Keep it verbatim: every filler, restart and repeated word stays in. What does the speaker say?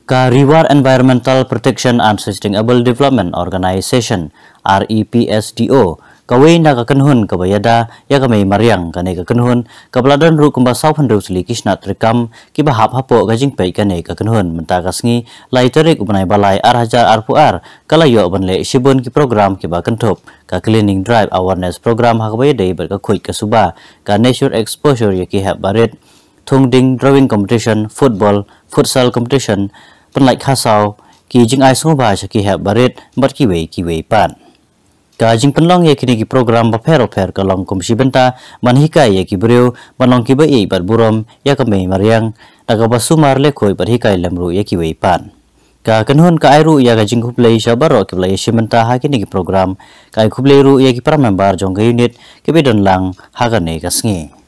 Ka Riwar Environmental Protection and Sustainable Development Organization, R E P S D O, kawei na ka kynhun kaba ïada ïa ka mei mariang. Kane ka kynhun kaba la don ruh kumba saw phew tylli ki shnat treikam kiba hap hapoh ka jingpeit kane ka kynhun. Mynta ka sngi lai tarik u bnai ba lai ar hajar arphew ar ka la ïoh ban leh shibun ki program kiba kynthup ka cleaning drive, awareness program ha kaba ïadei bad ka khuid ka suba, ka nature exposure ïa ki hep barit, thung ding, drawing competition, football, futsal competition, pynlait khasaw, ki jingai sngewbha sha ki hep barit bad kiwei kiwei pat. Ka jingpynlong ïa kine ki program bapher bapher ka long kum shi bynta ban hikai ïa ki briew ban long kiba ïeit bad burom ïa ka mei mariang, da kaba sumar, leh khuid bad hikai lem ruh ïa kiwei pat. Ka kynhun ka ai ruh ïa ka jingkhublei sha baroh kiba la ïashim bynta ha kine ki program. Ka ai khublei ruh ïa ki para member jong ka unit kiba don lang ha kane ka sngi.